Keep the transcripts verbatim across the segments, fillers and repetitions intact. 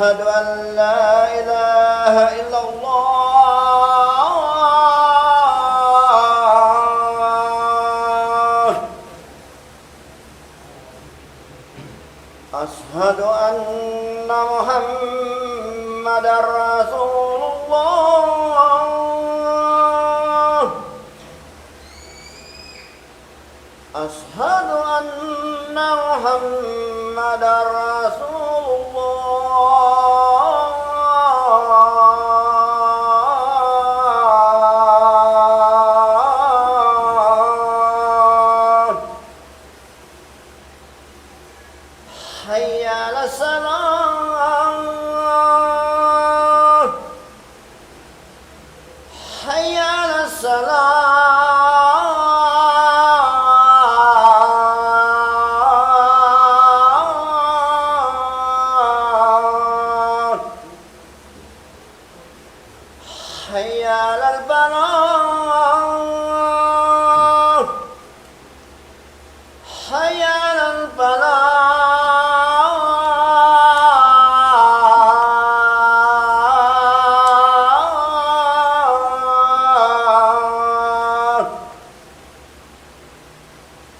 أشهد أن لا إله إلا الله. أشهد أن محمدا رسول الله. أشهد أن محمدا رسول الله. حي على الصلاة. حي على الصلاة. حي على الفلاح. حي على الفلاح.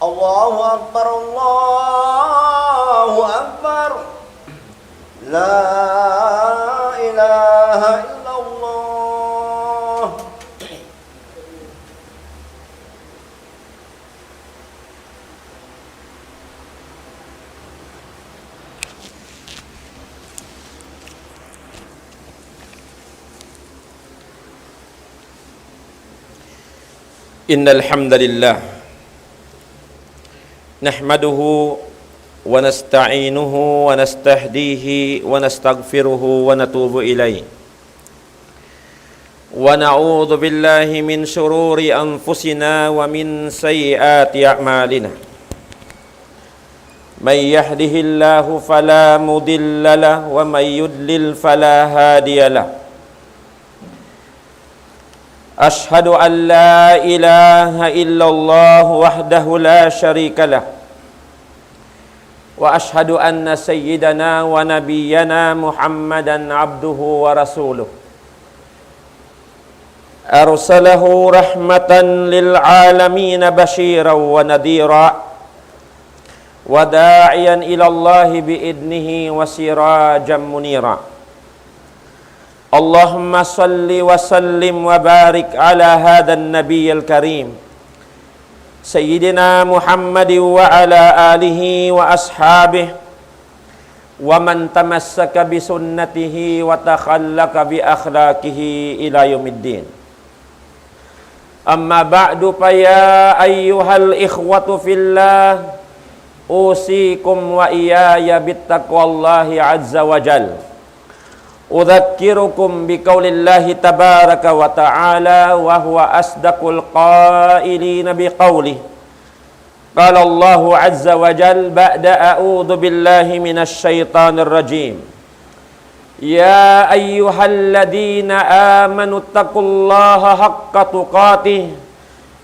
الله أكبر، الله أكبر. لا إله إلا الله. إن الحمد لله نحمده ونستعينه ونستهديه ونستغفره ونتوب إليه. ونعوذ بالله من شرور أنفسنا ومن سيئات أعمالنا. من يهده الله فلا مضل له ومن يضلل فلا هادي له. أشهد أن لا إله إلا الله وحده لا شريك له. وأشهد أن سيدنا ونبينا محمدا عبده ورسوله. أرسله رحمة للعالمين بشيرا ونذيرا وداعيا إلى الله بإذنه وسراجا منيرا. اللهم صل وسلم وبارك على هذا النبي الكريم سيدنا محمد وعلى آله وأصحابه ومن تمسك بسنته وتخلق بأخلاقه إلى يوم الدين. أما بعد، فيا أيها الإخوة في الله، أوصيكم وإياي بتقوى الله عز وجل. أذكركم بقول الله تبارك وتعالى، وهو أصدق القائلين بقوله، قال الله عز وجل بعد أعوذ بالله من الشيطان الرجيم، يا أيها الذين آمنوا اتقوا الله حق تقاته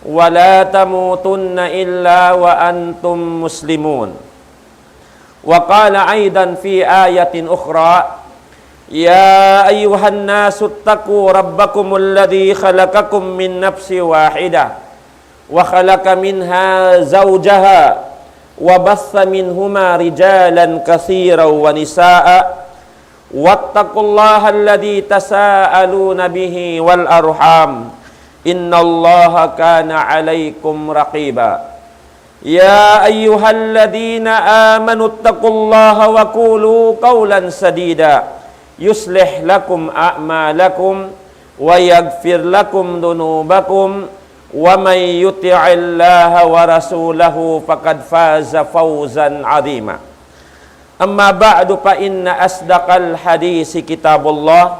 ولا تموتن إلا وأنتم مسلمون. وقال أيضا في آية أخرى، يا أيها الناس اتقوا ربكم الذي خلقكم من نفس واحدة وخلق منها زوجها وبث منهما رجالا كثيرا ونساء واتقوا الله الذي تساءلون به والأرحام إن الله كان عليكم رقيبا. يا أيها الذين آمنوا اتقوا الله وقولوا قولا سديدا يصلح لكم أعمالكم ويغفر لكم ذنوبكم ومن يطع الله ورسوله فقد فاز فوزا عظيما. أما بعد، فإن أصدق الحديث كتاب الله،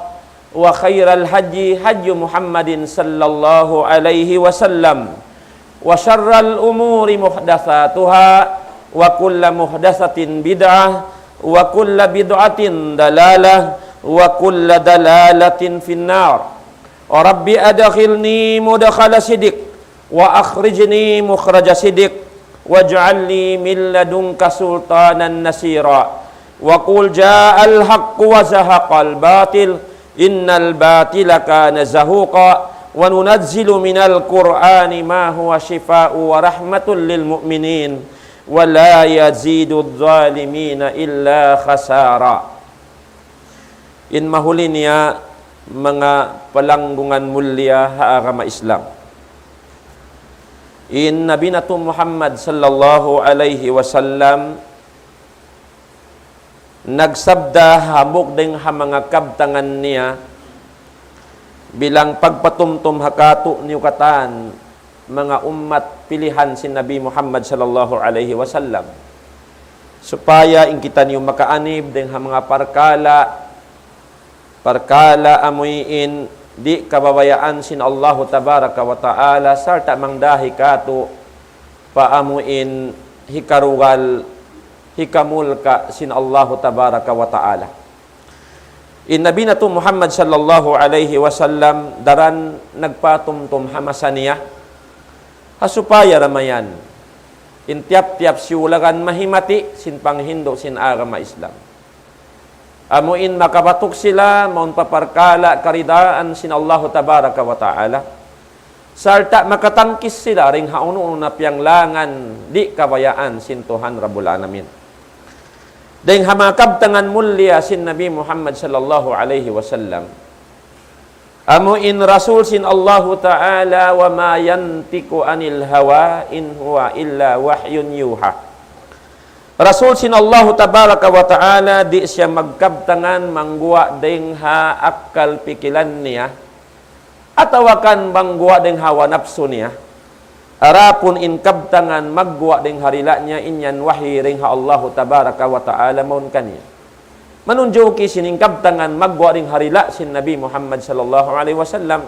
وخير الهدي هدي محمد صلى الله عليه وسلم، وشر الأمور محدثاتها، وكل محدثة بدعة، وكل بدعة ضلالة، وكل ضلالة في النار. رب أدخلني مدخل صدق وأخرجني مخرج صدق واجعل لي من لدنك سلطانا نصيرا. وقل جاء الحق وزهق الباطل إن الباطل كان زهوقا وننزل من القرآن ما هو شفاء ورحمة للمؤمنين ولا يزيد الظالمين إلا خسارا. In mahuli niya manga palanggungan mulia ha agama Islam. In Nabi natu' Muhammad sallallahu alayhi wasallam nagsabda hambuuk dayn ha manga kabtangan niya bilang pagpatumtum ha katu' niyu katan manga ummat pilihan sin Nabi Muhammad sallallahu alayhi wasallam. Supaya in kitaniyu makaanib dayn ha manga parkala', parkala' amuin di' kabayaan sin Allahu tabaraka wa ta'ala, sarta' mangdahi katu' pa amuin hikarugal, hikamulka' sin Allahu tabaraka wa ta'ala. In Nabi natu' Muhammad sallallahu alayhi wasallam daran nagpatumtum ha masa niya, ha supaya da mayan in tiyap-tiyap siyulagan mahimati sin panghindu' sin agama Islam. Amuin makabatuk sila mawn pa parkala' karidaan sin Allahu tabaraka wa ta'ala. Sarta' makatangkis sila dayn ha unu-unu na piyanglangan di' kabayaan sin Tuhan Rabbul Alamin. Dayn ha manga kabtangan mulia sin Nabi Muhammad sallallahu alayhi wasallam. Amuin Rasul sin Allahu Ta'ala, وما ينطق عن الهوى إن هو إلا وحي يوحى. Rasul sin Allahu Tabaraka wa Ta'ala, di' siya magkabtangan mangguwa' dayn ha akkal pikilan niya, atawa kan mangguwa' dayn ha hawa napsu niya. Adapun in kabtangan magguwa' dayn ha dila' niya, in yan wahi dayn ha Allahu Tabaraka wa Ta'ala mawn kaniya. Manunjuki sin in kabtangan magguwa' dayn ha dila' sin Nabi Muhammad sallallahu alayhi wasallam,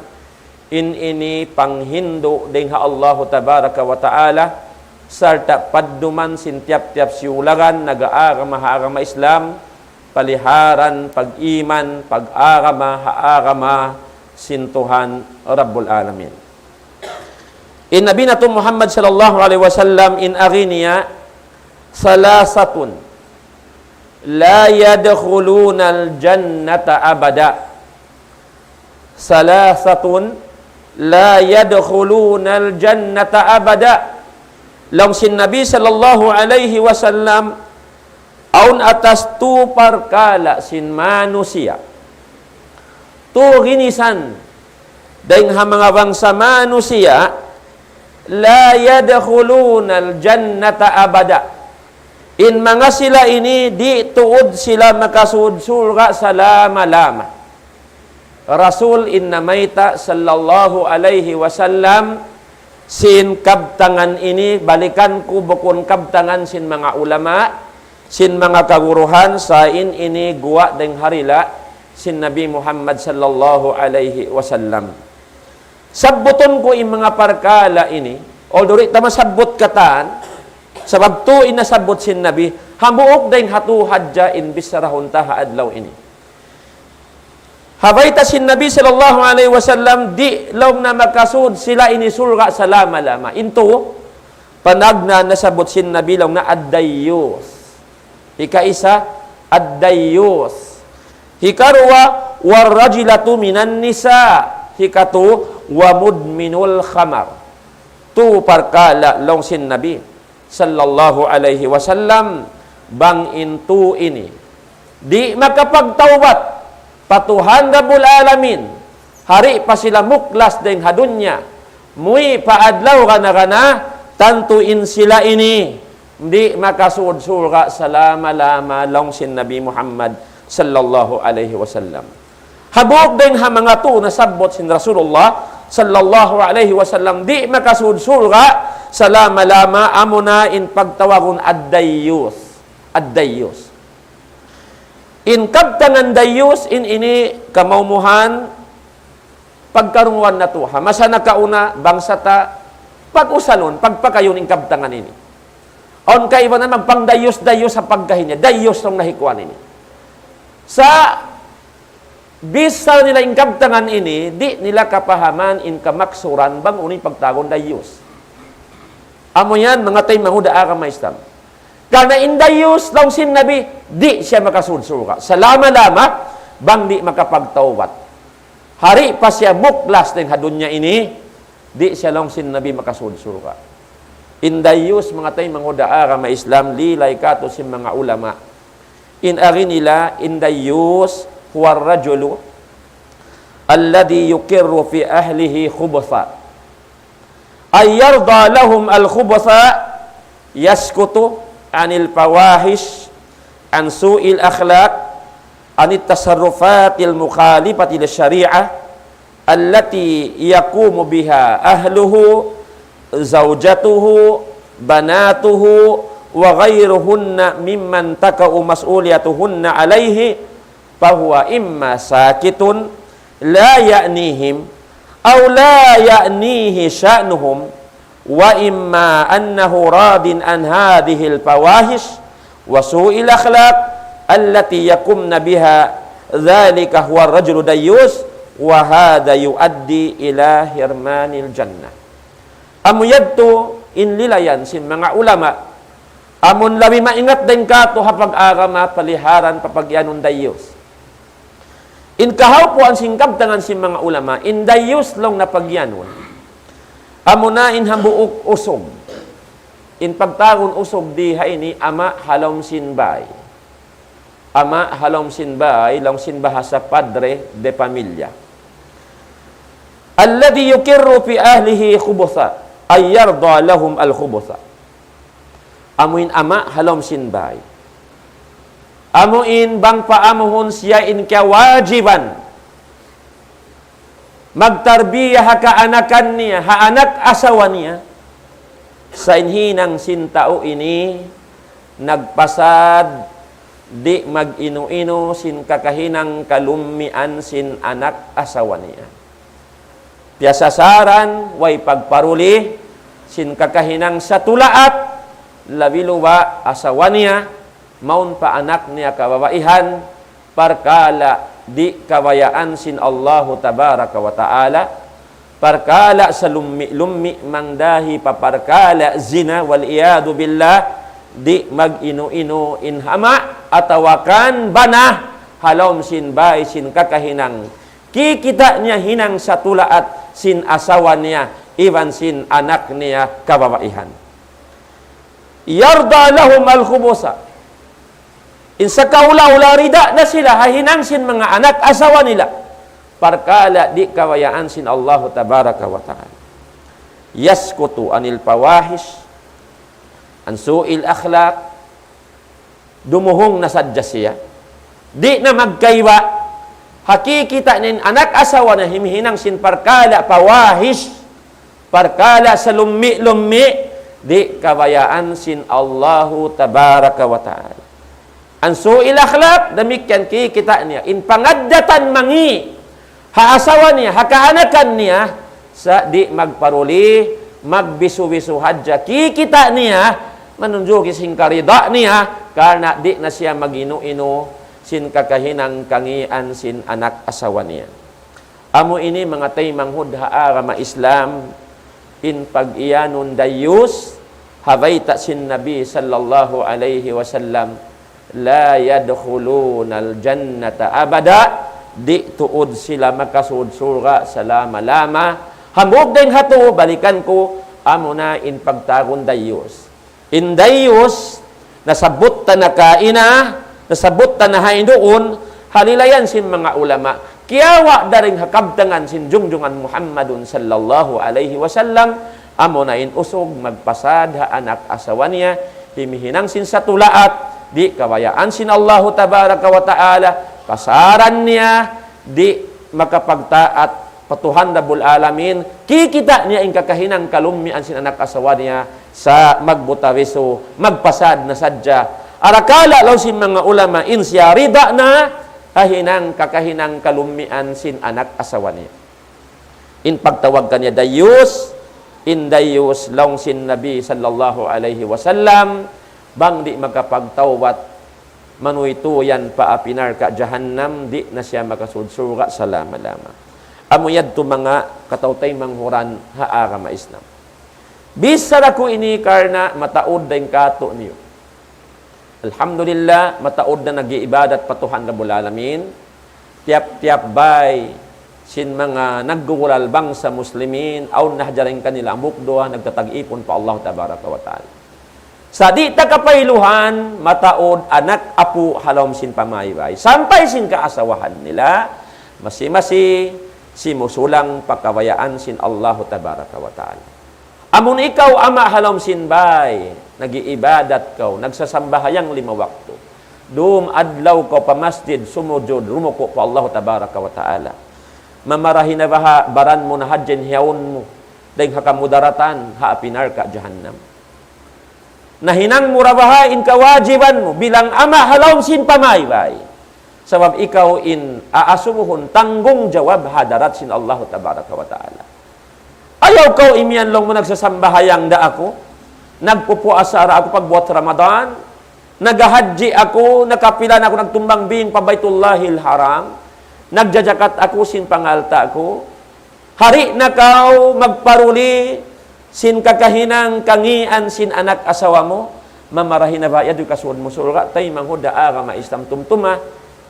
in ini panghindu' dayn ha Allahu Tabaraka wa Ta'ala, sarta' padduman sin tiyap-tiyap siyulagan nag-aagama ha agama Islam, paliharan pag-iman, pag-agama ha agama sin Tuhan Rabbul Alamin. In Nabi natu' Muhammad sallallahu alayhi wasallam, in agi niya, ثلاثة لا يدخلون الجنة أبدا. ثلاثة لا يدخلون الجنة أبدا. Laung sin Nabi sallallahu alayhi wasallam, awn atas tu parkala' sin manusiya', tu ginisan dayn ha manga bangsa manusiya', لا يدخلون الجنة أبدا. In manga sila ini di' tuud sila makasud surga' salama-lama. Rasul in namayta' sallallahu alayhi wasallam sin kabtangan ini, balikan ku bukun kabtangan sin manga ulama, sin manga kaguruhan, sa' in ini guwa' dayn ha dila' sin Nabi Muhammad sallallahu alayhi wasallam. Sabbutun ku in manga parkala' ini, although di' ta masabbut katan, sabab tu in nasabbut sin Nabi, hambuuk dayn ha tu hadja in bicharahun ta ha adlaw ini. Ha bayta' sin Nabi sallallahu alayhi wasallam, di' laung niya makasud sila ini surga' salama-lama. In tu, panagnaan nasabbut sin Nabi laung niya الديوث. Hikaisa, الديوث. Hikaruwa, والرجلة من النساء. Hikatu, ومدمن الخمر. Tu parkala' laung sin Nabi sallallahu alayhi wasallam, bang in tu ini di' makapagtawbat pa Tuhan Rabbul Alamin, di' pa sila muklas dayn ha dunya, muwi' pa adlaw gana-gana, tantu in sila ini di' makasud surga' salama-lama laung sin Nabi Muhammad sallallahu alayhi wasallam. Hambuuk dayn ha manga tu nasabbut sin Rasulullah sallallahu alayhi wasallam, di' makasud surga' salama-lama, amuna in pagtawagun ad-dayyus. Ad-dayyus. In kabtangan dayyus, in ini kamaumuhan pagkarungugan natu'. Ha masa nakauna, bangsa ta, pag-usalun, pagpakayun in kabtangan ini. Awn kaibanan magpangdayyus-dayyus ha pagkahi niya. Dayyus laung niya hikuan ini. Sa' bichara nila in kabtangan ini, di' nila kapahaman in kamaksuran bang unu in pagtawagun dayyus. Amu yan, manga taymanghud ha agama Islam. Karna' in dayyus, laung sin Nabi, di' siya makasud surga'. Salama-lama, bang di' makapagtawbat. Hari pa siya muklas dayn ha dunya ini, di' siya laung sin Nabi makasud surga'. In dayyus, manga taymanghud ha agama Islam, lilay katu' sin manga ulama. In agi nila, in dayyus, هو الرجل الذي يقر في أهله خبثا أن يرضى لهم الخبث، يسكت عن الفواحش، عن سوء الأخلاق، عن التصرفات المخالفة للشريعة التي يقوم بها أهله، زوجته، بناته، وغيرهن ممن تقع مسؤوليتهن عليه، فهو إما ساكت لا يعنيهم أو لا يعنيه شأنهم، وإما أنه راض عن هذه الفواحش وسوء الأخلاق التي يقمن بها، ذلك هو الرجل الديوث، وهذا يؤدي إلى حرمان الجنة. Amu yadtu in lilayan sin manga ulama, amun labi maingat dayn katu' ha pag-agama paliharan papagiyanun dayyus. In kahaupuan sin kabtangan sin manga ulama, in dayyus laung na pagiyanun. Amuna in hambuuk usug. In pagtawagun usug di ha ini ama' ha lawm sin bāy. Ama' ha lawm sin bāy, laung sin bahasa padre de familia. الذي يقر في أهله خبثا أن يرضى لهم الخبث. Amu in ama' ha lawm sin bāy. Amu in bang paamuhun siya in kawajiban magtarbiya ha kaanakan niya, ha anak asawa niya. Sa' in hinang sin tau ini, nagpasad, di' mag-inu-inu sin kakahinang kalummian sin anak asawa niya. Piyasasaran, way pagparuli, sin kakahinang satulaat, labi luba' asawa niya, mawn pa anak niya kababaihan, parkala' di' kabayaan sin Allahu Tabaraka wa Ta'ala, parkala' salummi'-lummi' mangdahi pa parkala' zina, wal iyadhu billah, di' mag-inu-inu in ama' atawa kan bana, ha lawm sin bāy sin kakahinang. Kikita' niya hinang satulaat sin asawa niya, iban sin anak niya kababaihan. يرضى لهم الخبث. In sakaula-ula rida na sila ha hinang sin manga anak asawa nila. Parkala' di' kabayaan sin Allahu Tabaraka wa Ta'ala. يسكت عن الفواحش، عن سوء الأخلاق. Dumuhung na sadja siya. Di' na magkaiba. Ha kikita' niya in anak asawa niya himihinang sin parkala' fawahish, parkala' salummi'-lummi', di' kabayaan sin Allahu Tabaraka wa Ta'ala. عن سوء الأخلاق, damikkiyan kikita' niya in pangaddatan mangi' ha asawa niya, ha kaanakan niya, sa' di' magparuli, magbisu-bisu hadja. Kikita' niya, manunjuki sin karida' niya, karna' di' na siya mag-inu-inu sin kakahinang kangian sin anak asawa niya. Amu ini manga taymanghud ha agama Islam, in pag-iyanun dayyus, ha bayta' sin Nabi sallallahu alayhi wasallam, لا يدخلون الجنة أبدا, di' tuud sila makasud surga' salama-lama. Hambuuk dayn ha yadtu, balikan ku, amuna in pagtawagun dayyus. In dayyus, nasabbut ta na kaina, nasabbut ta na ha induun, ha lilayan sin manga ulama. Kiyawa' dayn ha kabtangan sin jungjungan Muhammadun sallallahu alayhi wasallam, amuna in usug magpasad ha anak asawa niya, himihinang sin satulaat, di' kabayaan sin Allahu Tabaraka wa Ta'ala, pasaran niya, di' makapagtaat pa Tuhan Rabbul Alamin, kikita' niya in kakahinang kalummian sin anak asawa niya, sa' magbuta-bisu, magpasad na sadja. Arakala' laung sin manga ulama, in siya rida na, ha hinang kakahinang kalummian sin anak asawa niya. In pagtawag kaniya dayyus, in dayyus laung sin Nabi sallallahu alayhi wasallam, bang di' makapagtawbat, manuytuyan pa api narka' jahannam, di' na siya makasud surga' salama-lama. Amu yadtu manga kataw-taymanghuran ha agama Islam. Bichara ku ini karna' mataud dayn kātu'niyu. Alhamdulillah, mataud na nag-iibadat pa Tuhan Rabbul Alamin. Tiyap-tiyap bay sin manga naggugulal bangsa Muslimin, awn na ha jaring kanila hambuuk duwa nagtatag-ipun pa Allah Tabaraka wa Ta'ala. Sa' di' ta kapailuhan, mataud anak apu' ha lawm sin pamaybay. Sampay sin kaasawahan nila, masi-masi, simusulang pa kabayaan sin Allah Tabaraka wa Ta'ala. Amun ikaw ama' ha lawm sin bay, nag-iibadat kaw, nagsasambahayang lima waktu. Dum adlaw kaw pa masjid, sumujud, rumuku' pa Allah Tabaraka wa Ta'ala. Mamarahi na baha' baran mu na hadja in hiyaun mu, dayng ha kamudaratan, ha api narka' jahannam. Nahinang mu ra baha' in kawajiban mu bilang ama' ha lawm sin pamaybay. Sabab ikaw in aasubuhun tanggungjawab ha hadarat sin Allah Tabaraka wa Ta'ala. Ayaw kaw imiyan laung mu nagsasambahayang da aku, nagpupuasa da aku pagbuhat Ramadan, naghahadji aku, nakapila na aku nagtumbang bing pa Baytullahil Haram, nagjajakat aku sin pangalta' ku, Hari na kaw magparuli sin kakahinang kangīan sin anak asawa mu, mamarahi na ba yadtu kasud mu surga', taymanghud da agama Islam tumtuma,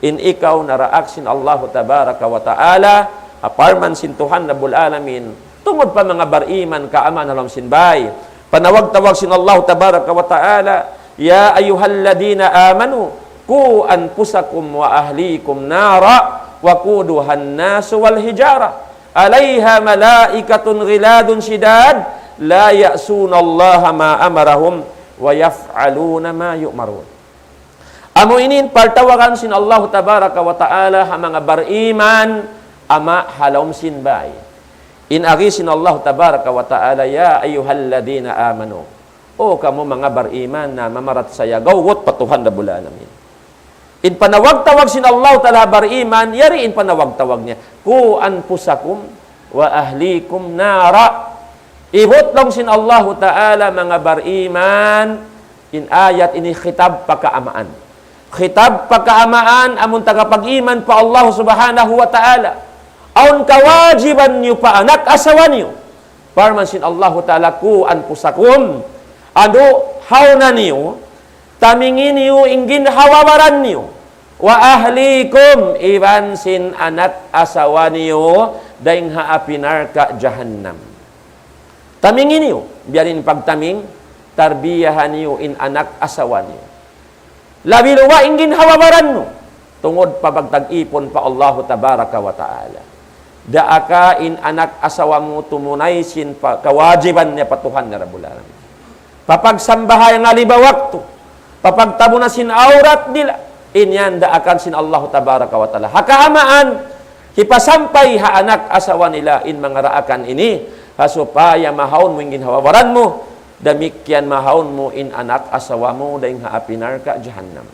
in ikaw naraak sin Allahu Tabaraka wa Ta'ala, ha parman sin Tuhan Rabbul Alamin, tungud pa manga bariman kaaman ha lawm sin bay. Panawag-tawag sin Allahu Tabaraka wa Ta'ala, يا أيها الذين آمنوا قوا أنفسكم وأهليكم نارا وقودها الناس والحجارة عليها ملائكة غلاظ شداد لا يعصون الله ما أمرهم ويفعلون ما يؤمرون. Amu ini in partawagan sin Allahu Tabaraka wa Ta'ala ha manga bariman ama' ha lawm sin bay. In agi sin Allahu Tabaraka wa Ta'ala, يا أيها الذين آمنوا. O kamu manga bariman na mamarachaya gawgut pa Tuhan Rabbul Alamin. In panawag-tawag sin Allahu Ta'ala bariman, yari in panawag-tawag niya. قوا أنفسكم وأهليكم نارا. Ibut laung sin Allahu Ta'ala manga bariman, in ayat ini khitab pa kaamaan. Khitab pa kaamaan, amun tagapag-iman pa Allah Subhanahu wa Ta'ala. Awn kawajiban niyu pa anak asawa niyu. Parman sin Allahu Ta'ala, قوا أنفسكم. Adu, hawna niyu, tamingi niyu in ginhawa-baran niyu. وأهليكم, iban sin anak asawa niyu, dayng ha api narka' jahannam. Tamingi niyu, biya' diin pagtaming, tarbiyahan niyu in anak asawa niyu. Labi luba' in ginhawa-baran mu. Tungud pa pagtag-ipun pa Allahu Tabaraka wa Ta'ala. Daaka in anak asawa mu tumunay sin pa-, kawajiban niya pa Tuhan niya Rabbul Alamin. Papagsambahayang lima waktu. Papagtabuna sin awrat nila. In yan daakan sin Allahu Tabaraka wa Ta'ala. Ha kaamaan, hipasampay ha anak asawa nila in manga daakan ini. Ha supaya mahaun mu in ginhawa-baran mu. Damikkiyan mahaun mu in anak asawa mu dayng ha api narka' jahannam.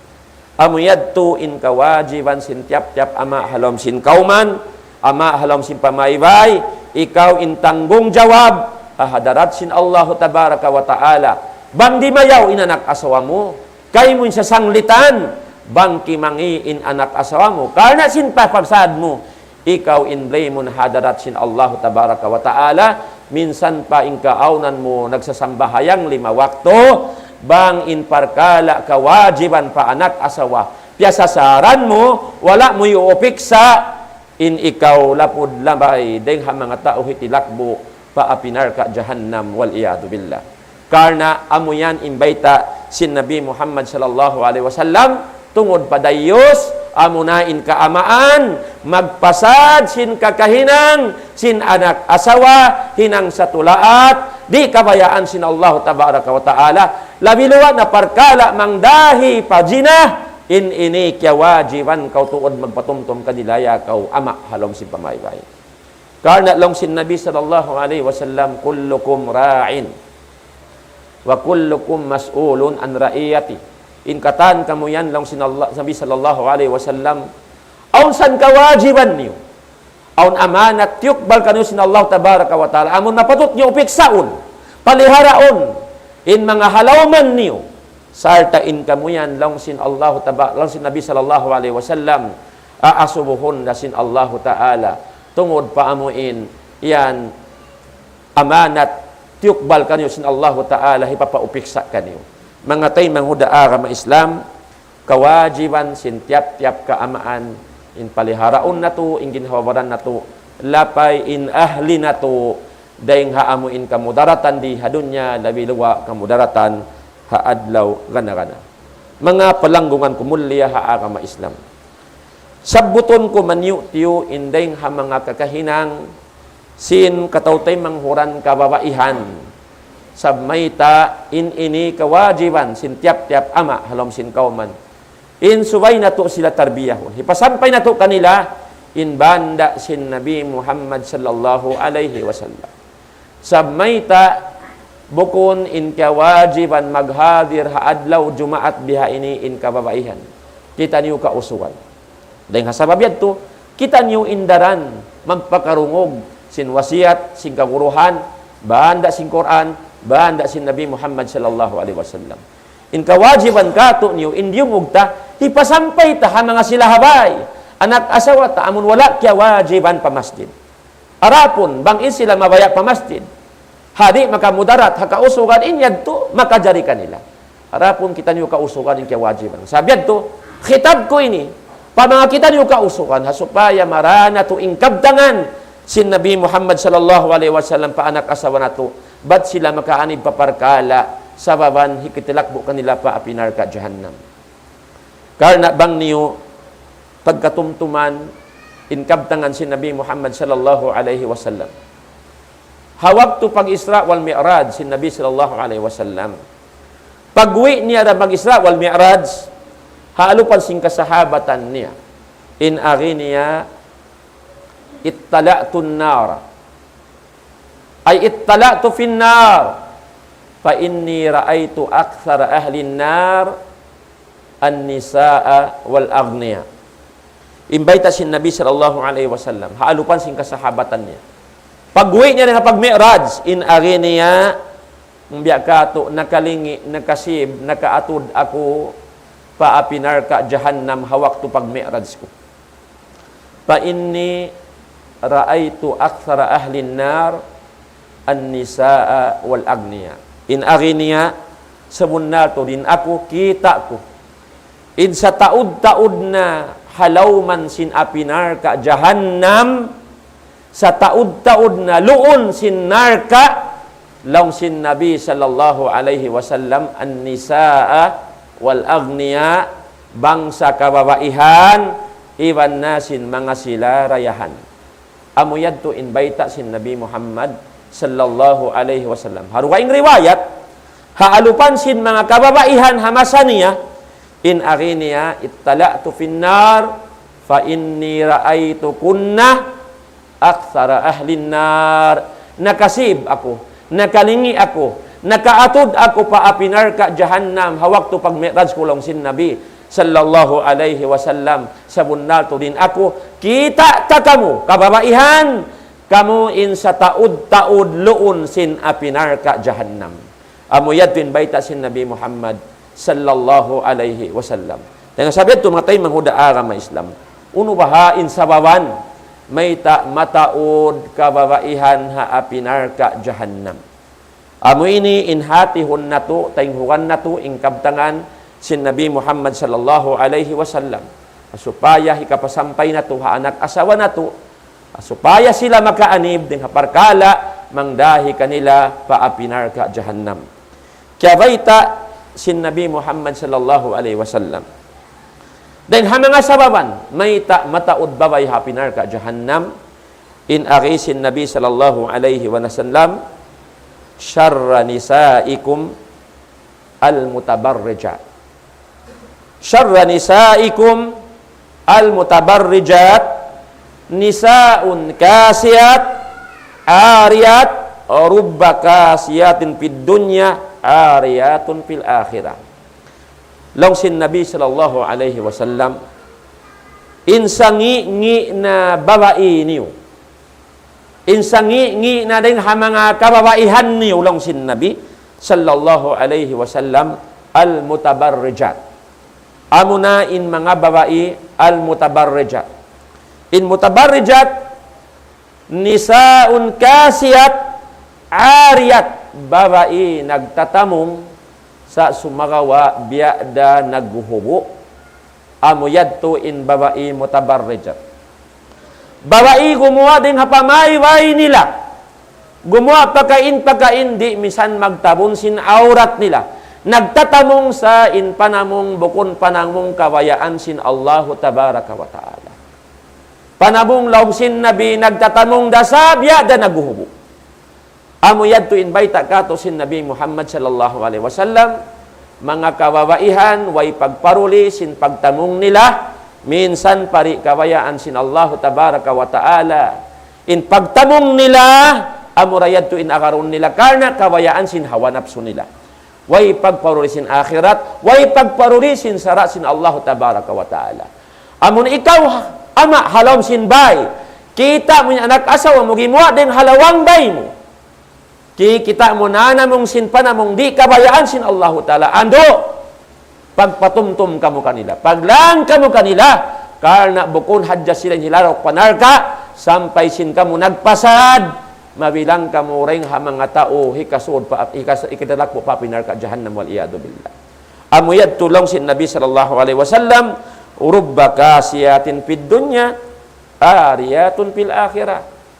Amu yadtu in kawajiban sin tiyap-tiyap ama' ha lawm sin kawman, ama' ha lawm sin pamaybay, ikaw in tanggungjawab ha hadarat sin Allahu Tabaraka wa Ta'ala. Bang dimayaw in anak asawa mu, kaymu in sasanglitan, bang kimangi' in anak asawa mu. Karna' sin papasad mu, ikaw in blame-un ha hadarat sin Allahu Tabaraka wa Ta'ala, minsan pa in kaawnan mu nagsasambahayang lima waktu, bang in parkala' kawajiban pa anak asawa, piyasasaran mu, wala' mu iyuupiksa, in ikaw lapud labay dayng ha manga tau hitilakbu' pa api narka' jahannam, والعياذ بالله. Karna' amu yan in bayta' sin Nabi Muhammad sallallahu alayhi wasallam, tungud pa dayyus, amuna in kaamaan, magpasad sin kakahinang, sin anak asawa, hinang satulaat, di' kabayaan sin Allahu Tabaraka wa Ta'ala, labi luba' na parkala' mangdahi pa jina, in ini kiyawajiban kaw tuud magpatumtum kanila ya kaw ama' ha lawm sin pamaybay. Karna' laung sin Nabi sallallahu alayhi wasallam, كلكم راع وكلكم مسؤول عن رعيته. In katan kamu yan, laung sin Allah, Nabi sallallahu alayhi wasallam, awn san kawajiban niyu. Awn amanat tiyukbal kaniyu sin Allah Tabaraka wa Ta'ala. Amun napatut niyu upiksaun, paliharaun, in manga halawman niyu. Sarta' in kamu yan, laung sin Allah Taba-, laung sin Nabi sallallahu alayhi wasallam, aasubuhun da sin Allahu Ta'ala. Tungud pa amu in, yan, amanat, tiyukbal kaniyu sin Allahu Ta'ala, hipapaupiksa kaniyu. Manga taymanghud ha agama Islam, kawajiban sin tiyap-tiyap kaamaan in paliharaun natu', in ginhawa-baran natu', lapay in ahli natu', dayng ha amu in kamudaratan di ha dunya, labi luwa' kamudaratan ha adlaw gana-gana. Manga palanggungan ku mulia ha agama Islam. Sabbutun ku maniyu-tiyu in dayng ha manga kakahinang sin kataw-taymanghuran kababaihan. Sabab mayta' in ini kawajiban sin tiyap-tiyap ama' ha lawm sin kawman. In subay natu' sila tarbiyahun. Hipasampay natu' kanila in banda' sin Nabi Muhammad sallallahu alayhi wasallam. Sabab mayta', bukun in kawajiban maghadir ha adlaw Jumaat biha ini in kababaihan. Kitaniyu kausugan. Dayng ha sabab yadtu, kitaniyu in daran magpakarungug sin wasiyat, sin kaguruhan, banda' sin Qur'an, banda' sin Nabi Muhammad sallallahu alayhi wasallam. In kawajiban katu'niyu, in diyungug ta, hipasampay ta ha manga sila ha bay, anak asawa ta, amun wala' kiyawajiban pa masjid. Adapun, bang in sila mabaya' pa masjid, ha di' makamudarat ha kausugan, in yadtu makajari kanila. Adapun kitaniyu kausugan in kiyawajiban. Sabab yadtu, khitab ku ini, pa manga kitaniyu kausugan, ha supaya marā natu' in kabtangan sin Nabi Muhammad sallallahu alayhi wasallam pa anak asawa natu', bat sila makaanib pa parkala', sababan hikitilakbu' kanila pa api narka' jahannam. Karna' bang niyu pagkatumtuman in kabtangan sin Nabi Muhammad sallallahu alayhi wasallam. Ha waktu pag-Isra wal Mi'raj sin Nabi sallallahu alayhi wasallam. Pag-uwi' niya da pag-Isra wal Mi'raj, ha alupan sin kasahabatan niya. In agi niya, اطلعت النار. أي اطلعت في النار، فإني رأيت أكثر أهل النار النساء والأغنياء. In bayta' sin Nabi sallallahu alayhi wasallam, ha alupan sin kasahabatan niya. Pag-uwi' niya dayn ha pag-Mi'raj, in agi niya, biya' katu', nakalingi', nakasib, nakaatud aku pa api narka' jahannam ha waktu pag-Mi'raj ku. فإني رأيت أكثر أهل النار النساء والأغنياء. In agi niya, sabunnal tuud in aku, kita' ku in sataud-taud na ha lawm sin api narka' jahannam, sataud-taud na luun sin narka', laung sin Nabi sallallahu alayhi wasallam, النساء والأغنياء, bangsa kababaihan, iban na sin manga sila dayahan. Amu yadtu in bayta' sin Nabi Muhammad sallallahu alayhi wasallam. Ha dugaing riwayat, ha alupan sin manga kababaihan ha masa niya, in agi niya, اطلعت في النار فإني رأيتكن أكثر أهل النار. Nakasib aku, nakalingi' aku, nakaatud aku pa api narka' jahannam ha waktu pag-Mi'raj ku, laung sin Nabi sallallahu alayhi wasallam, sabunnal tuud in aku, kita' ta kamu, kababaihan, kamu in sataud-taud luun sin api narka' jahannam. Amu yadtu in bayta' sin Nabi Muhammad sallallahu alayhi wasallam. Dayn ha sabab yadtu, manga taymanghud ha agama Islam, unu baha' in sababan mayta' mataud kababaihan ha api narka' jahannam? Amu ini in hātihun natu', taynghugan natu', in kabtangan sin Nabi Muhammad sallallahu alayhi wasallam. Supaya hikapasampay natu' ha anak asawa natu', supaya sila makaanib dayn ha parkala' mangdahi kanila pa api narka' jahannam. Kiyabayta' sin Nabi Muhammad sallallahu alayhi wasallam. Dayn ha manga sababan mayta' mataud babai ha api narka' jahannam, in agi sin Nabi sallallahu alayhi wasallam, شر نسائكم المتبرجات. شر نسائكم المتبرجات نساء كاسيات عاريات رب كاسيات في الدنيا عاريات في الآخرة. Laung sin Nabi sallallahu alayhi wasallam, in sangi'-ngi' na babai niyu, in sangi'-ngi' na dayn ha manga kababaihan niyu, laung sin Nabi sallallahu alayhi wasallam, المتبرجات. Amuna in manga babai المتبرجات. In mutabarrijat, نساء كاسيات عاريات, babai nagtatamung, Sa' sumagawa' biya' da naghuhubu', amu yadtu in babai mutabarrijat. Babai gumuwa' dayn ha pamaybay nila. Gumuwa' pakain-pakain, di' misan magtabun sin awrat nila. Nagtatamung sa in panamung bukun panamung kabayaan sin Allahu Tabaraka wa Ta'ala. Panamung laung sin Nabi nagtatamung da sa' biya' da naghuhubu'. Amu yadtu in bayta' katu' sin Nabi Muhammad sallallahu alayhi wasallam, manga kababaihan, way pagparuli sin pagtamung nila, minsan pa di' kabayaan sin Allahu Tabaraka wa Ta'ala. In pagtamung nila, amura yadtu in agarun nila, karna' kabayaan sin hawa napsu nila. Way pagparuli sin akhirat, way pagparuli sin sara' sin Allahu Tabaraka wa Ta'ala. Amun ikaw, ama', ha lawm sin bay, kita' mu in anak asawa mu gimuwa' dayn ha lawang bay mu. Kikita' mu nanamung sin panamung di' kabayaan sin Allahu Ta'ala. Andu', pagpatumtum kamu kanila. Paglāng kamu kanila. Karna' bukun hadja sila in hilaruk pa narka', sampay sin kamu nagpasad, mabilang kamu dayn ha manga tau hikasud pa, hikas-, hikatalakbu' pa api narka' jahannam, wal iyadhu billah. Amu yadtu laung sin Nabi sallallahu alayhi wasallam, رب كاسية في الدنيا عارية في الآخرة.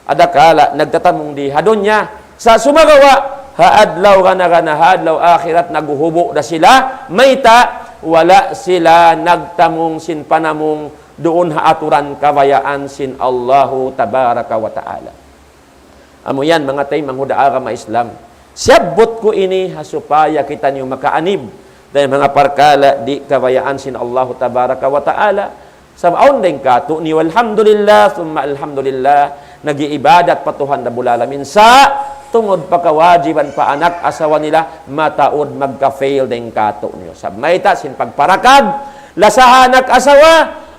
Adakala' nagtatamung di ha dunya, sa' sumagawa', ha adlaw gana-gana, ha adlaw akhirat, naghuhubu' da sila, mayta', wala' sila nagtamung sin panamung duun ha aturan kabayaan sin Allahu Tabaraka wa Ta'ala. Amu yan, manga taymanghud ha agama Islam. Siyabbut ku ini ha supaya kitaniyu makaanib dayn ha manga parkala' di' kabayaan sin Allahu Tabaraka wa Ta'ala. Sabab awn dayn kātu'niyu, alhamdulillah, summa alhamdulillah, nag-iibadat pa Tuhan Rabbul Alamin. Sa' tungud pa kawajiban pa anak asawa nila, mataud magka-fail dayn kātu'niyu. Sabab mayta', sin pagparakab, lasa ha anak asawa,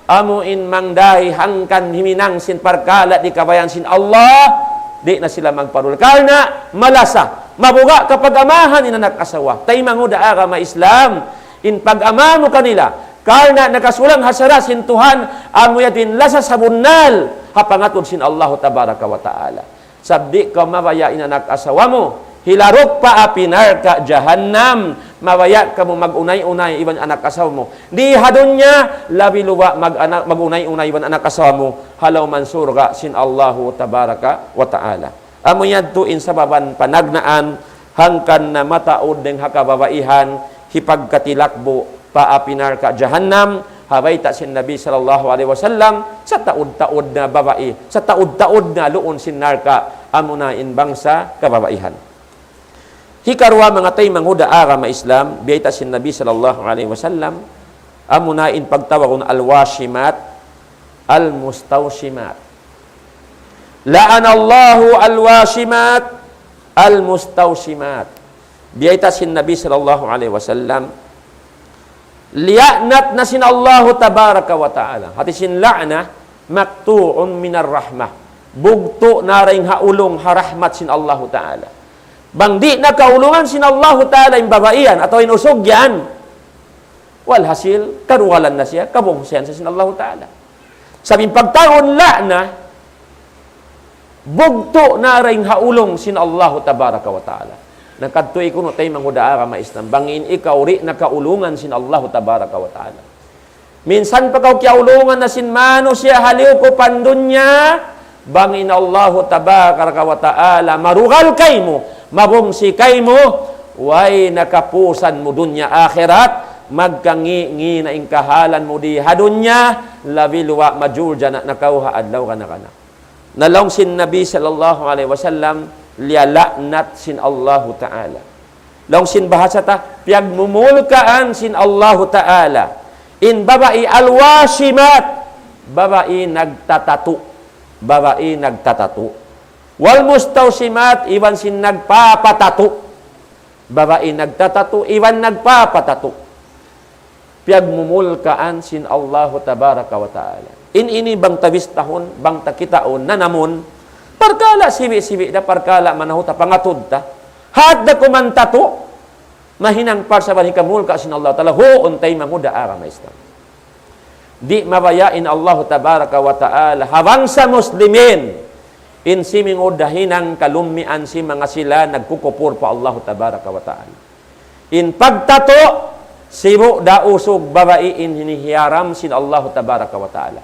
amu in mangdahi hangkan himinang sin parkala' di' kabayaan sin Allah, di' na sila magparuli. Karna' malasa, mabuga' kapag-amahan in anak asawa. Taymanghud ha agama Islam, in pag-ama mu kanila, karna' nakasulang ha sara' sin Tuhan, amu yadtu in lasa sabunnal, ha pangatud sin Allahu Tabaraka wa Ta'ala. Sabab di' kaw mabaya' in anak asawa mu hilaruk pa api narka' jahannam, mabaya' kamu mag-unay-unay iban anak asawa mu di ha dunya, labi luba' mag-ana-, mag-unay-unay iban anak asawa mu ha lawm surga' sin Allahu Tabaraka wa Ta'ala. Amu yadtu in sababan panagnaan, hangkan na mataud dayn ha kababaihan, hipagkatilakbu' pa api narka' jahannam, ha bayta' sin Nabi sallallahu alayhi wasallam, sataud-taud na babai, sataud-taud na luun sin narka', amuna in bangsa kababaihan. Hikaruwa, manga taymanghud ha agama Islam, biyayta' sin Nabi sallallahu alayhi wasallam, amuna in pagtawagun al-washimat, al-mustawshimat. لعن الله الواشمات المستوشمات. Biyayta' sin Nabi sallallahu alayhi wasallam, liyaanat na sin Allahu Tabaraka wa Ta'ala. Hāti sin la'na, مقطوع من الرحمة. Bugtu' na dayn ha ulung ha rahmat sin Allahu Ta'ala. Bang di' na kaulungan sin Allahu Ta'ala in babai yan atawa in usug yan, walhasil, karugalan na siya, kabungsihan siya sin Allahu Ta'ala. Sabab in pagtawagun la'na, bugtu' na dayn ha ulung sin Allahu Tabaraka wa Ta'ala. Na kadtu' kunu' taymanghud ha agama Islam, bang in ikaw di' na kaulungan sin Allahu Tabaraka wa Ta'ala. Minsan pa kaw kiyaulungan na sin manusiya' ha liyukupan dunya, bang in Allahu Tabaraka wa Ta'ala marugal kaymu, mabungsi kaymu, way na kapusan mu dunya akhirat, magkangi'-ngi' na in kahalan mu di ha dunya, labi luba' majul jana na kaw ha adlaw gana-gana. Na laung sin Nabi sallallahu alayhi wasallam, liyala'nat sin Allahu Ta'ala. Laung sin bahasa ta, piyagmumulkaan sin Allahu Ta'ala in babai al-washimat, babai nagtatatu, babai nagtatatu. Wal mustawshimat, iban sin nagpapatatu. Babai nagtatatu, iban nagpapatatu. Piyagmumulkaan sin Allahu Tabaraka wa Ta'ala. In ini bang ta bistahun, bang ta kitaun, nanamun, parkala' sibi'-sibi' da, parkala' manahu ta pangatud ta. Hat da kuman tatu, mahinang parsabahan hikamulka' sin Allahu Ta'ala, huun taymanghud ha agama Islam. Di' mabaya' in Allahu Tabaraka wa Ta'ala ha bangsa Muslimin in simingud ha hinang kalummian sin manga sila nagkukupur pa Allahu Tabaraka wa Ta'ala. In pagtatu, sibu' da usug babai in hinihiyaram sin Allahu Tabaraka wa Ta'ala.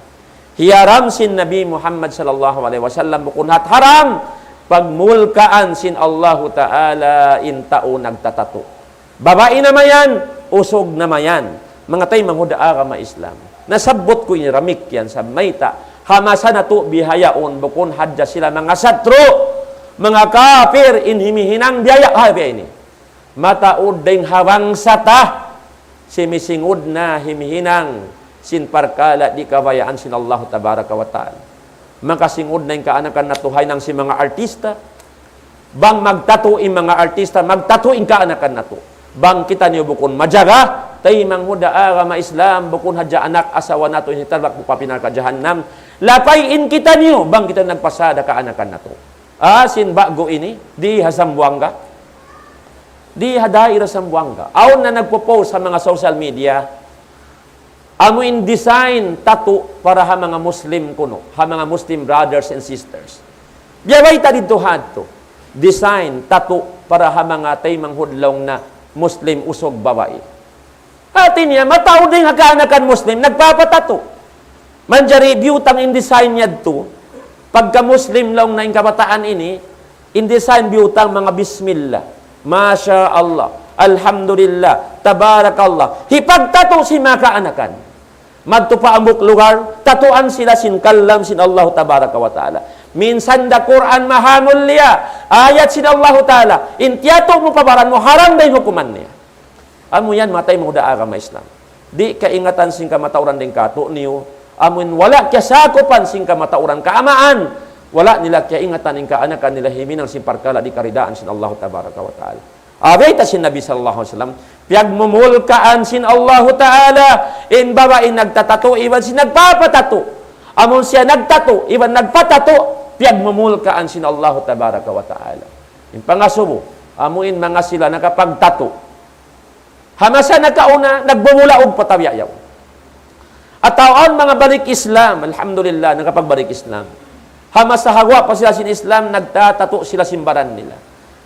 Hiyaram sin Nabi Muhammad sallallahu alayhi wasallam, bukun hat haram, pagmulkaan sin Allahu Ta'ala in tau nagtatatu. Babai na mayan, usug na mayan. Manga taymanghud ha agama Islam. Nasabbut ku ini damikkiyan sa mayta', ha masa natu' bihaun, bukun hadja sila manga satru', manga kapir, in himihinang biya' ha biya' ini. Mataud dayn ha bangsa ta, simisingud na himihinang sin parkala' di' kabayaan sin Allahu Tabaraka wa Ta'ala. Makasingud na in kaanakan natu' ha hinang sin manga artista. Bang magtatu in manga artista, magtatu in kaanakan natu'. Bang kitaniyu bukun majaga, taymanghud ha agama Islam, bukun hadja anak asawa natu' in hitalbak mu pa pinaka jahannam. Lapay in kitaniyu, bang kita nagpasad ha kaanakan natu'. Ah, sin ba'gu ini, di ha Zamboanga. Di ha daira Zamboanga. Awn na nagpo-post ha manga social media, amu in design tatu para ha manga Muslim kunu', ha manga Muslim brothers and sisters. Biya' bayta' didtu hadtu. Design tatu para ha manga taymanghud laung na Muslim usug babai. Hati niya, mataud dayn ha kaanakan Muslim, nagpapatatu. Manjari biyutang in design yadtu, pagka Muslim laung na in kabataan ini, in design biyutang manga bismillah, masha Allah, alhamdulillah, tabarakallah. Hipagtatu sin manga kaanakan. Madtu pa hambuuk lugar, tatuan sila sin kalam sin Allahu Tabaraka wa Ta'ala. Minsan da Qur'an mahamulliya, ayat sin Allahu Ta'ala, in tiyatu' mu pa baran mu, haram da in hukuman niya. Amu yan, manga taymanghud ha agama Islam. Di' kaingatan sin kamatauran dayn kātu'niyu. Amu in wala' kiyasakupan sin kamatauran kaamaan. Wala' nila kiyaingatan in kaanakan nila himinang sin parkala' di' karidaan sin Allahu Tabaraka wa Ta'ala. Abayta' sin Nabi sallallahu alayhi wasallam, piyagmumulkaan sin Allahu Ta'ala in babai nagtatatu iban sin nagpapatatu. Amun siya nagtatu iban nagpatatu, piyagmumulkaan sin Allahu Tabaraka wa Ta'ala. In pangasubu, amu in manga sila nakapagtatu. Ha masa nakauna, nagbubulaug pa tabiya' yaun. Atawa awn manga balik Islam, alhamdulillah, nakapagbalik Islam. Ha masa ha guwa' pa sila sin Islam, nagtatatu sila sin baran nila.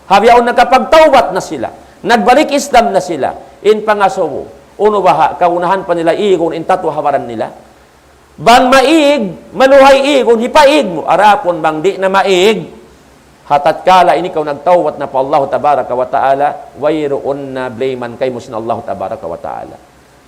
Ha bihaun nakapagtawbat na sila. Nagbalik Islam na sila. In pangasubu, unu baha', kaunahan pa nila igun in tatu ha baran nila. Bang maig, maluhay igun, hipaig mu. Adapun bang di' na maig, ha tatkala ini kaw nagtawbat na pa Allahu Tabaraka wa Ta'ala, wayruun na blame-an kaymu sin Allahu Tabaraka wa Ta'ala.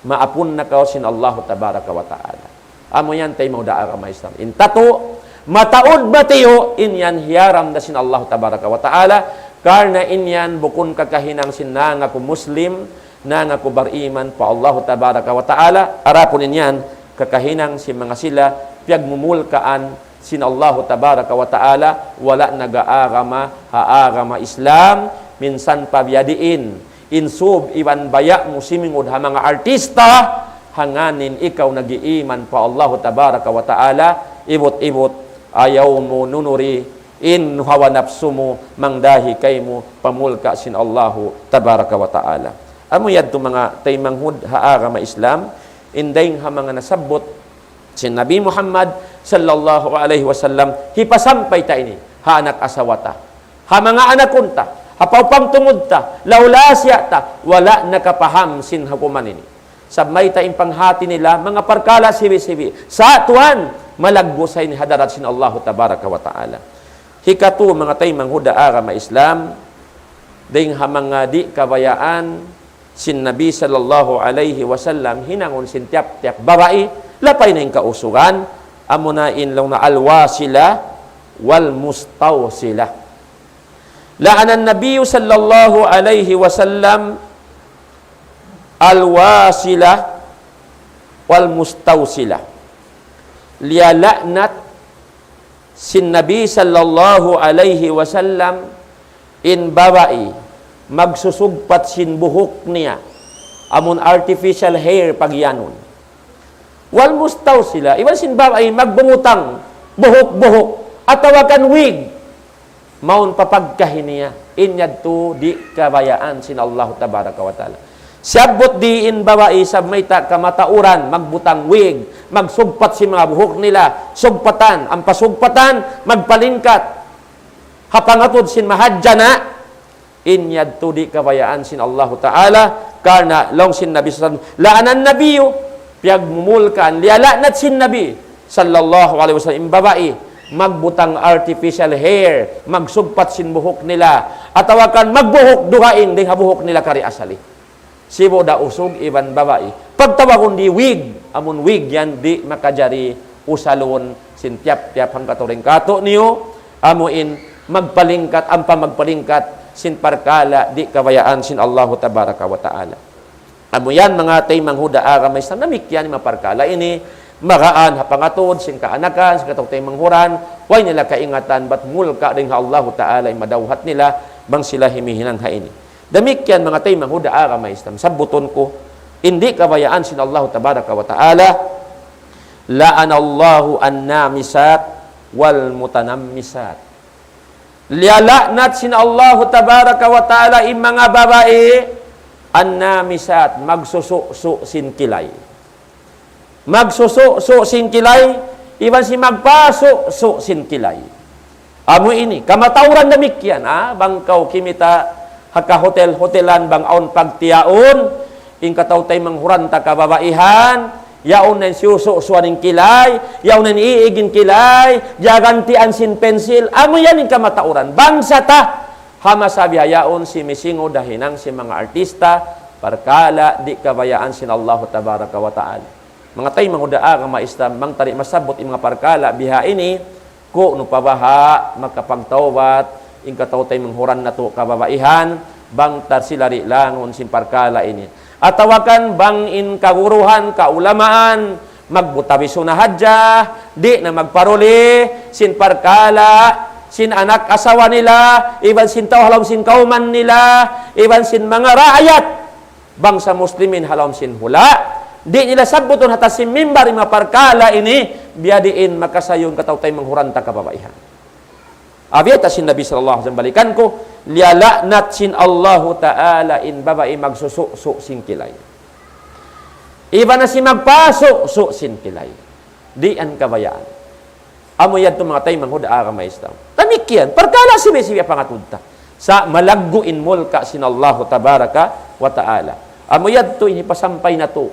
Maapun na kaw sin Allahu Tabaraka wa Ta'ala. Amu yan taymanghud ha agama Islam. In tatu, mataud matiyu', in yan hiyaram da sin Allahu Tabaraka wa Ta'ala, karna' in yan bukun kakahinang sin nangaku Muslim, nangaku bariman pa Allahu Tabaraka wa Ta'ala, adapun in yan, kakahinang sin manga sila, piyagmumulkaan sin Allahu Tabaraka wa Ta'ala, wala' nag-aagama ha agama Islam, minsan pa biya' diin, in sub iban baya' mu simingud ha manga artista, hangkan in ikaw nag-iiman pa Allahu Tabaraka wa Ta'ala, ibut-ibut, ayaw mu nunuri, in hawa napsu mu, mangdahi kaymu, pamulka' sin Allahu Tabaraka wa Ta'ala. Amu yadtu manga taymanghud ha agama Islam, in dayng ha manga nasabbut sin Nabi Muhammad sallallahu alayhi wasallam, hipasampay ta ini, ha anak asawa ta, ha manga anakun ta, ha paupang tungud ta, lawlasiya ta, wala' nakapaham sin hukuman ini. Sabab mayta' in panghati nila, manga parkala' sibi-sibi. Sa' tuwan, malaggu' sa ini hadarat sin Allahu Tabaraka wa Ta'ala. Hikatu, manga taymanghud ha agama Islam, dayng ha manga di' kabayaan sin Nabi sallallahu alayhi wasallam hinangun sin tiyap-tiyap babai, lapay na in kausugan, amuna in laung na al-wasila wal-mustawsila. لعن النبي صلى الله عليه وسلم الواصلة والمستوصلة. Liyala'nat sin Nabi sallallahu alayhi wasallam in babai magsusugpat sin buhuk niya, amun artificial hair pagiyanun. Wal mustawsila, iban sin babai magbungutang buhuk-buhuk, atawa kan wig, mawn pa pagkahi niya, in yadtu di' kabayaan sin Allahu Tabaraka wa Ta'ala. Siyabbut di in babai sabab mayta' kamatauran, magbutang wig, magsugpat sin manga buhuk nila, sugpatan, ampa sugpatan, magpalingkat ha pangatud sin mahadjana', In yadtu di' kabayaan sin Allahu Ta'ala, karna' laung sin Nabi sallallahu alayhi wasallam, لعن النبي, piyagmumulkaan, liyala'nat sin Nabi sallallahu alayhi wasallam, in babai, magbutang artificial hair, magsugpat sin buhuk nila, atawa kan magbuhuk dugaing dayn ha buhuk nila kari asali. Sibu' da usug iban babai. Pagtawagun di' wig, amun wig yan di' makajari usalun sin tiyap-tiyap hangkaturing katu' niyu, amu in magpalingkat, ampa magpalingkat sin parkala' di' kabayaan sin Allahu Tabaraka wa Ta'ala. Amu yan manga taymanghud ha agama Islam, damikkiyan in manga parkala' ini, magaan ha pangatud sin kaanakan, sin kataw-taymanghud, way nila kaingatan, bat mulka' dayn ha Allahu Ta'ala in madawhat nila, bang sila himihinang ha ini. Damikkiyan manga taymanghud ha agama Islam, sabbutun ku, in di' kabayaan sin Allahu Tabaraka wa Ta'ala, لعن الله النامصات والمتنمصات. Liyala'nat sin Allahu Tabaraka wa Ta'ala in manga babai, النامصات, magsusu'-su' sin kilay. Magsusu'-su' sin kilay, iban sin magpasusu' sin kilay. Amu ini, kamatauran damikkiyan, ha? Bang kaw kimita' ha kahotel-hotelan, bang awn pagtiyaun, in kataw-taymanghud ta kababaihan, yaun na in siyusu'-su'an in kilay, yaun na in iig in kilay, jagantian sin pensil, amu yan in kamatauran. Bangsa ta, ha masa bihaun simisingu da hinang sin manga artista, parkala' di' kabayaan sin Allahu Tabaraka wa Ta'ala. Manga taymanghud ha agama Islam, bang ta di' masabbut in manga parkala' biha ini, ku'nu pa baha' makapagtawbat in kataw-taymanghud natu' kababaihan, bang ta sila di' langun sin parkala' ini. Atawa kan bang in kaguruhan, kaulamaan, magbutabisu na hadja, di' na magparuli sin parkala' sin anak asawa nila, iban sin tau ha lawm sin kawman nila, iban sin manga raayat bangsa Muslimin ha lawm sin hula', di' nila sabbutun ha taas sin mimbar in manga parkala' ini, biyadiin makasayun kataw-taymanghud ta kababaihan. Amu yadtu sin Nabi sallallahu alayhi wasallam, balikan ku, liyala'nat sin Allahu Ta'ala in babai magsusu'-su' sin kilay. Iban na sin magpasusu' sin kilay. Di' yan kabayaan. Amu yadtu manga taymanghud ha agama Islam. Damikkiyan, parkala' sibi'-sibi' pangatud ta. Sa' malaggu' in mulka' sin Allahu Tabaraka wa Ta'ala. Amu yadtu in hipasampay natu',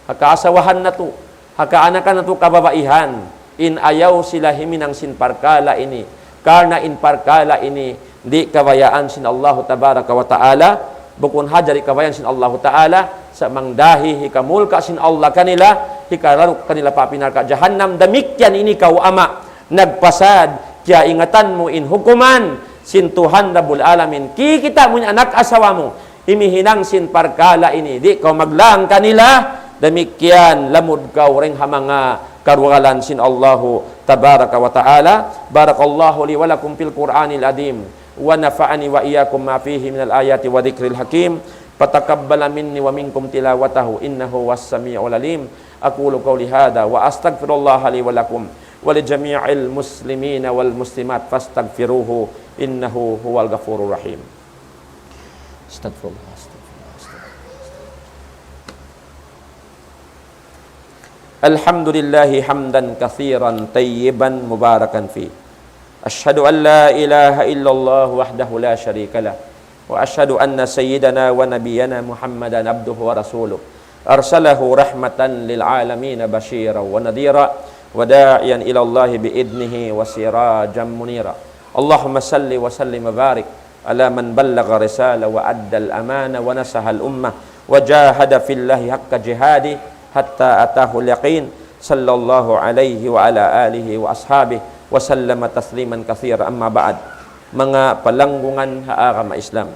ha kaasawahan natu', ha kaanakan natu' kababaihan, in ayaw sila himinang sin parkala' ini. Karna' in parkala' ini, di' kabayaan sin Allahu Tabaraka wa Ta'ala, bukun hadja di' kabayaan sin Allahu Ta'ala, sa' mangdahi hikamulka' sin Allah kanila, hikalaruk kanila pa api narka' jahannam, damikkiyan in ikaw ama', nagpasad, kiyaingatan mu in hukuman sin Tuhan Rabbul Alamin. Kikita' mu in anak asawa mu, himihinang sin parkala' ini, di' kaw maglang kanila, damikkiyan lamud kaw dayn ha manga karugalan sin Allahu Tabaraka wa Ta'ala. بارك الله لي ولكم في القرآن العظيم، ونفعني وإياكم ما فيه من الآيات والذكر الحكيم، فتقبل مني ومنكم تلاوته، إنه هو السميع العليم. أقول قولي هذا وأستغفر الله لي ولكم ولجميع المسلمين والمسلمات فاستغفروه إنه هو الغفور الرحيم. أستغفر الله، أستغفر الله، أستغفر الله. الحمد لله حمدا كثيرا طيبا مباركا فيه. أشهد أن لا إله إلا الله وحده لا شريك له، وأشهد أن سيدنا ونبينا محمدا عبده ورسوله، أرسله رحمة للعالمين بشيرا ونذيرا، وداعيا إلى الله بإذنه وسراجا منيرا. اللهم صل وسلم وبارك على من بلغ الرسالة وأدى الأمانة ونصح الأمة وجاهد في الله حق جهاده حتى أتاه اليقين، صلى الله عليه وعلى آله وأصحابه وسلم تسليما كثيرا. أما بعد. Manga palanggungan ha agama Islam.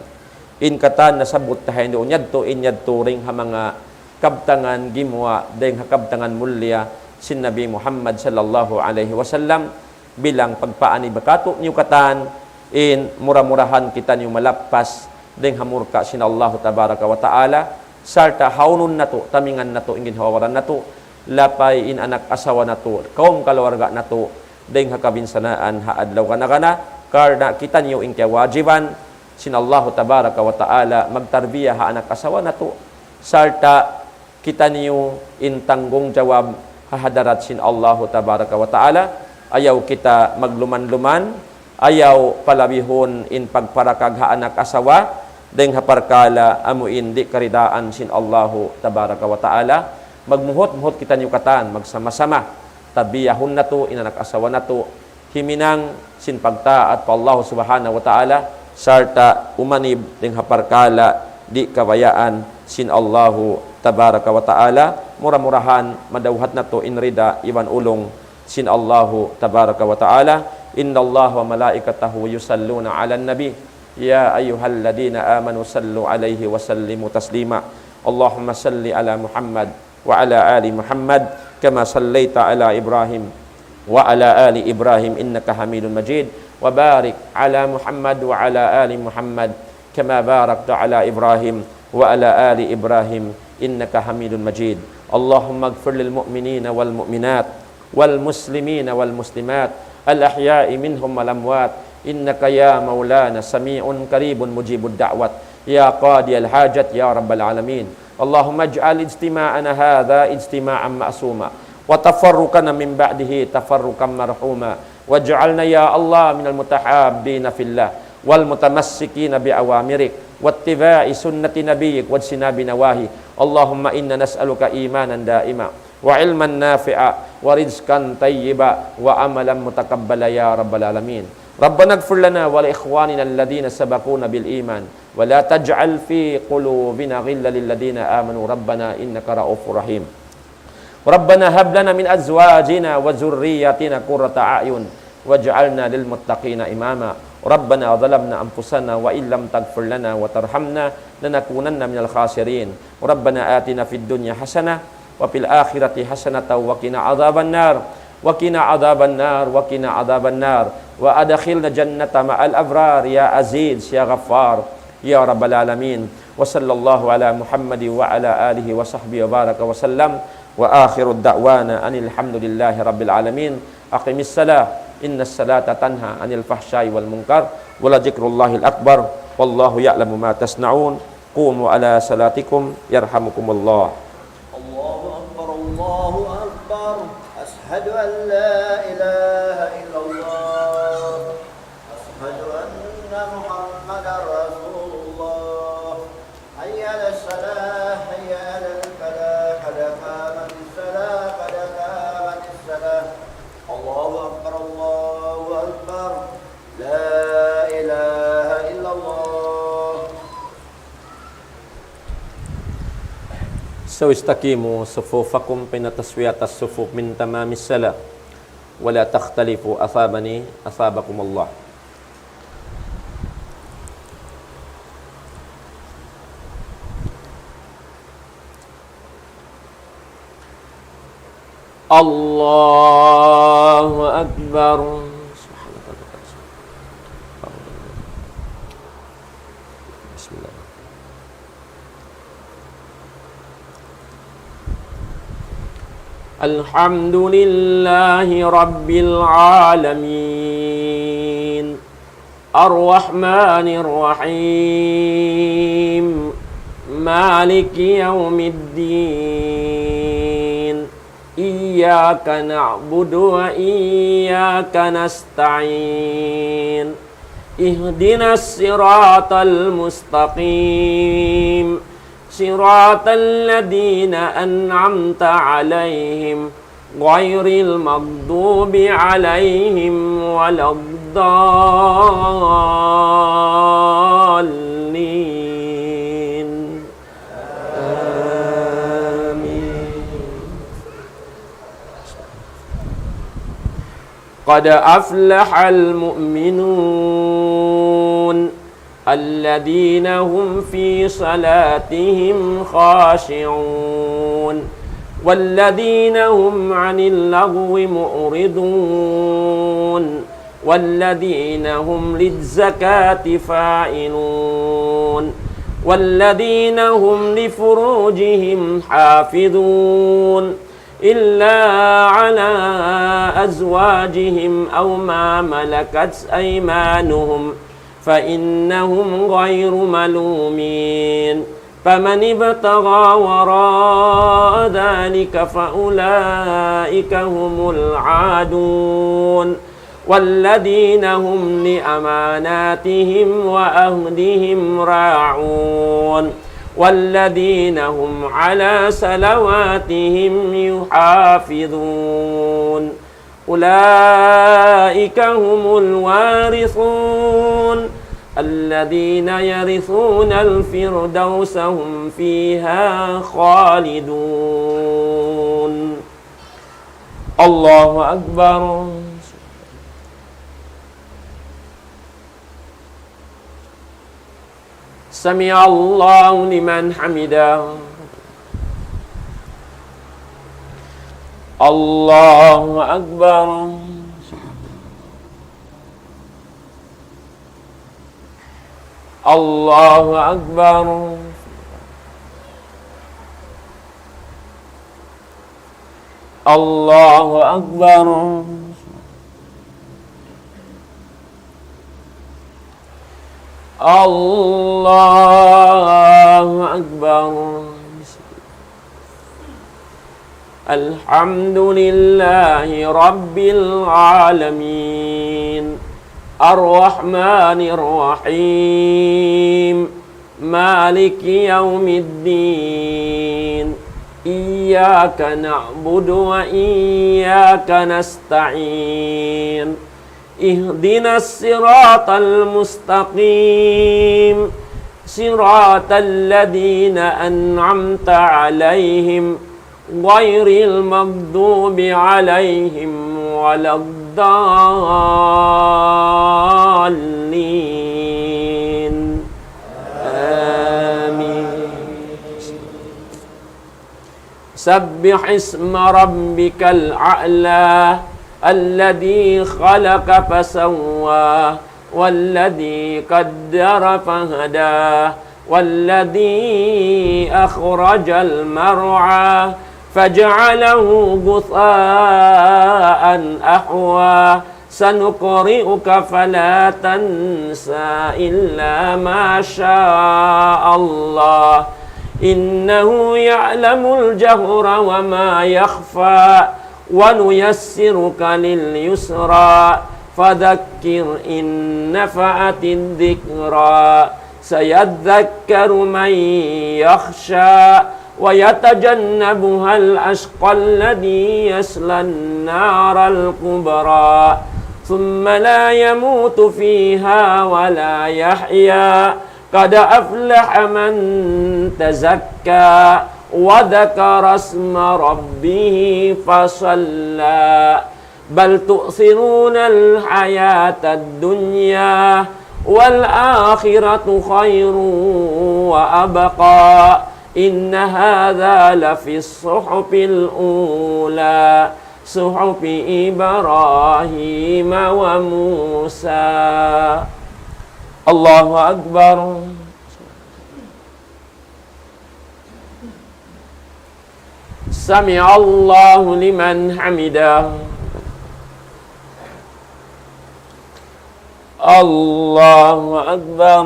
In katan nasabbut ta ha ini, in yadtu, in yadtu dayn ha manga kabtangan gimuwa', dayn ha kabtangan mulia sin Nabi Muhammad sallallahu alayhi wasallam, bilang pagpaanib kātu'niyu katan, in mura-murahan kitaniyu malappas dayn ha murka' sin Allahu Tabaraka wa Ta'ala, sarta' haunun natu', tamingan natu', in ginhawa-baran natu', lapay in anak asawa natu', kawm kaluarga natu', dayn ha kabinsanaan ha adlaw gana-gana, karna' kitaniyu in kiyawajiban sin Allahu Tabaraka wa Ta'ala magtarbiya ha anak asawa natu', sarta' kitaniyu in tanggungjawab ha hadarat sin Allahu Tabaraka wa Ta'ala. Ayaw kita magluman-luman, ayaw palabihun in pagparakag ha anak asawa, dayng ha parkala' amu in di' karidaan sin Allahu tabaraka wa ta'ala. Magmuhut-muhut kitaniyu katan, magsama-sama. Tabiyahun natu' in anak asawa natu', himinang sin pagtaat pa Allahu subhanahu wa ta'ala, sarta' umanib dayng ha parkala' di' kabayaan sin Allahu tabaraka wa ta'ala. Mura-murahan madawhat natu' in rida iban ulung sin Allahu tabaraka wa ta'ala. إن الله وملائكته يصلون على النبي يا أيها الذين آمنوا صلوا عليه وسلموا تسليما. اللهم صل على محمد وعلى آل محمد كما صليت على إبراهيم وعلى آل إبراهيم إنك حميد مجيد. وبارك على محمد وعلى آل محمد كما باركت على إبراهيم وعلى آل إبراهيم إنك حميد مجيد. اللهم اغفر للمؤمنين والمؤمنات والمسلمين والمسلمات الأحياء منهم والأموات إنك يا مولانا سميع قريب مجيب الدعوات يا قاضي الحاجات يا رب العالمين. اللهم اجعل اجتماعنا هذا اجتماعا معصوما وتفرقنا من بعده تفرقا مرحوما واجعلنا يا الله من المتحابين في الله والمتمسكين بأوامرك واتباع سنة نبيك واجتناب نواهيك. اللهم إنا نسألك إيمانا دائما وعلما نافعا ورزقا طيبا وعملا متقبلا يا رب العالمين. ربنا اغفر لنا ولإخواننا الذين سبقونا بالإيمان ولا تجعل في قلوبنا غلا للذين آمنوا ربنا إنك رءوف رحيم. ربنا هب لنا من أزواجنا وذرياتنا قرة أعين واجعلنا للمتقين إماما. ربنا ظلمنا أنفسنا وإن لم تغفر لنا وترحمنا لنكونن من الخاسرين. ربنا آتنا في الدنيا حسنة وفي الآخرة حسنة وقنا عذاب النار. وقنا عذاب النار. وقنا عذاب النار. وأدخلنا الجنة مع الأبرار يا عزيز يا غفار يا رب العالمين. وصلى الله على محمد وعلى آله وصحبه وبارك وسلم. وآخر دعوانا أن الحمد لله رب العالمين. أقم الصلاة إن الصلاة تنهى عن الفحشاء والمنكر ولذكر الله الأكبر والله يعلم ما تصنعون. قوموا على صلاتكم يرحمكم الله. الله أكبر، الله أكبر. أشهد أن لا إله إلا الله. أشهد أن محمدا رسول الله. حي على الصلاة، حي على الفلاح، قد قامت الصلاة، قد قامت الصلاة. الله أكبر، الله أكبر. لا إله إلا الله. استقيموا صفوفكم فإن تسوية الصفوف من تمام الصلاة. ولا تختلفوا أثابني أثابكم الله. الله أكبر. بسم الله. الحمد لله رب العالمين. الرحمن الرحيم. مالك يوم الدين. إياك نعبد وإياك نستعين. اهدنا الصراط المستقيم. صراط الذين أنعمت عليهم غير المغضوب عليهم ولا الضالين. آمين. قد أفلح المؤمنون الذين هم في صلاتهم خاشعون والذين هم عن اللغو معرضون والذين هم للزكاة فاعلون والذين هم لفروجهم حافظون إلا على أزواجهم أو ما ملكت أيمانهم فإنهم غير ملومين. فمن ابتغى وراء ذلك فأولئك هم العادون. والذين هم لأماناتهم وعهدهم راعون. والذين هم على صلواتهم يحافظون. أولئك هم الوارثون الذين يرثون الفردوس هم فيها خالدون. الله أكبر. سمع الله لمن حمده. الله أكبر. الله أكبر. الله أكبر. الله أكبر. الحمد لله رب العالمين. الرحمن الرحيم. مالك يوم الدين. إياك نعبد وإياك نستعين. اهدنا الصراط المستقيم. صراط الذين أنعمت عليهم غير المغضوب عليهم ولا الضالين. آمين. سبح اسم ربك الأعلى الذي خلق فسوى والذي قدر فهدى والذي أخرج المرعى فجعله غثاء أحوى سنقرئك فلا تنسى إلا ما شاء الله إنه يعلم الجهر وما يخفى ونيسرك لليسرى فذكر إن نفعت الذكرى سيذكر من يخشى ويتجنبها الأشقى الذي يصلى النار الكبرى ثم لا يموت فيها ولا يحيا قد أفلح من تزكى وذكر اسم ربه فصلى بل تؤثرون الحياة الدنيا والآخرة خير وأبقى إن هذا لفي الصحف الأولى صحف إبراهيم وموسى. الله أكبر. سمع الله لمن حمده. الله أكبر.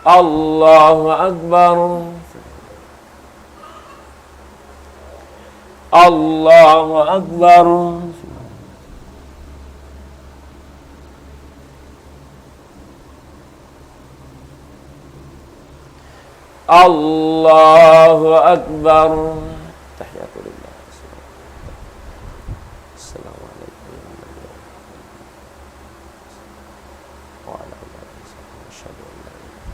الله أكبر. الله أكبر. الله أكبر. التحيات لله. السلام عليكم ورحمة الله وعلى آله وصحبه. أشهد أن لا إله إلا الله.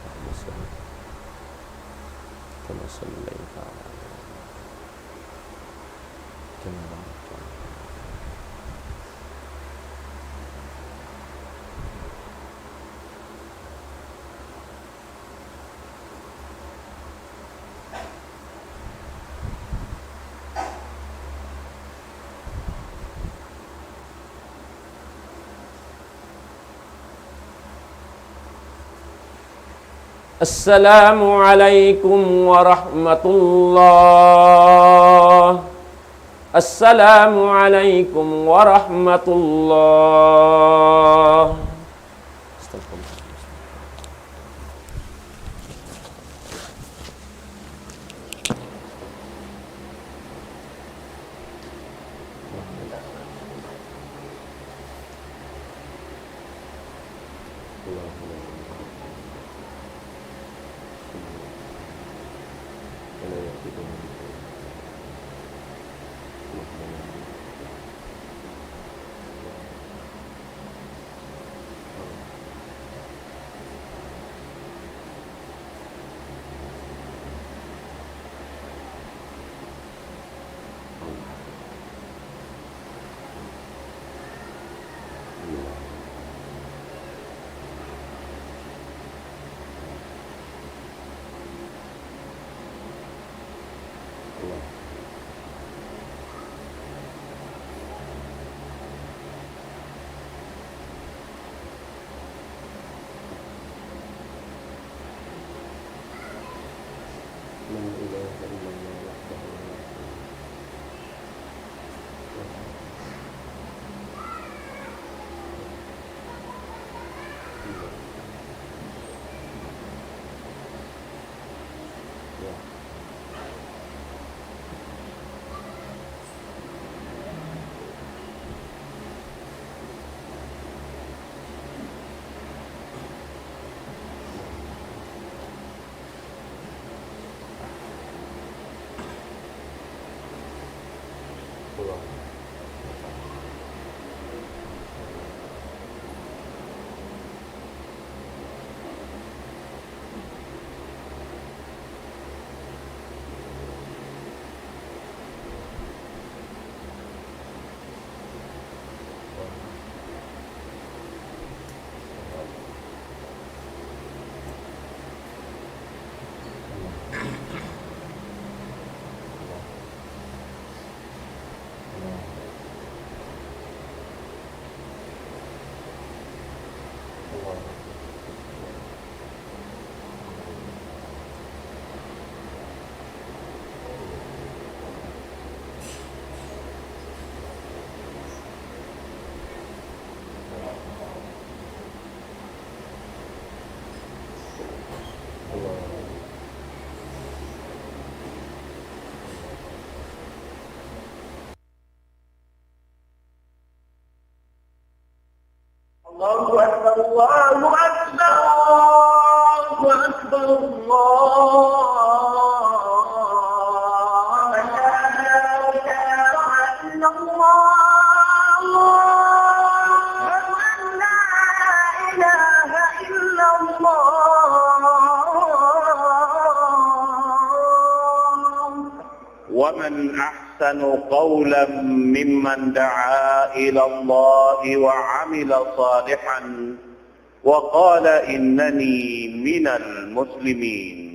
اللهم صل كما صليت على آل إبراهيم. كما باركت على آل إبراهيم. السلام عليكم ورحمة الله. السلام عليكم ورحمة الله. لا إله إلا الله وحده لا شريك له. الله أكبر، الله أكبر، الله أكبر، الله أكبر. أشهد أن لا إله إلا الله. أشهد أن لا إله إلا الله. ومن أحسن قولا ممن دعا إلى الله وعمل صالحا وقال إنني من المسلمين.